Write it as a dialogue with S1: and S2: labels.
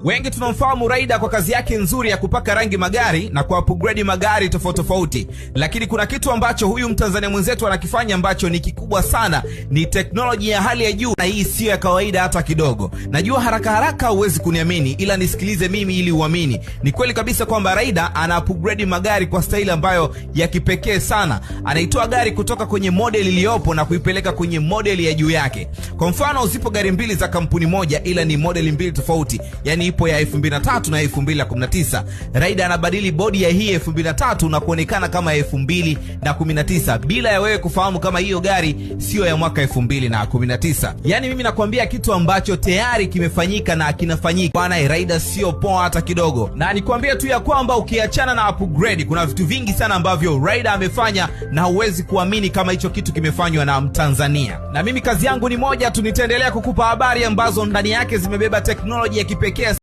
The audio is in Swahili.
S1: Wengi tunamfahamu Raida kwa kazi yake nzuri ya kupaka rangi magari na ku upgrade magari tofauti tofauti, lakini kuna kitu ambacho huyu Mtanzania mwenzetu anakifanya ambacho ni kikubwa sana, ni teknolojia ya hali ya juu, na hii siyo ya kawaida hata kidogo. Najua haraka haraka huwezi kuniamini, ila nisikilize mimi ili uamini. Ni kweli kabisa kwamba Raida ana upgrade magari kwa staili ambayo ya kipekee sana. Anaitoa gari kutoka kwenye model iliyopo na kuipeleka kwenye model ya juu yake. Kwa mfano, zipo gari mbili za kampuni moja, ila ni model mbili tofauti, yani ipo ya 2003 na 2019. Raida anabadili bodi ya hii 2003 na kuonekana kama 2019 bila ya wewe kufahamu kama hiyo gari siyo ya mwaka 2019. Yani mimi nakwambia kitu ambacho tayari kimefanyika na kinafanyika. Bwana, Raida sio poa hata kidogo, na nikwambie tu ya kwamba ukiachana na upgrade, kuna vitu vingi sana ambavyo Raida amefanya na huwezi kuamini kama hicho kitu kimefanywa na Mtanzania. Na mimi kazi yangu ni moja tu, nitaendelea kukupa habari ambazo ndani yake zimebeba teknolojia ya kipekee.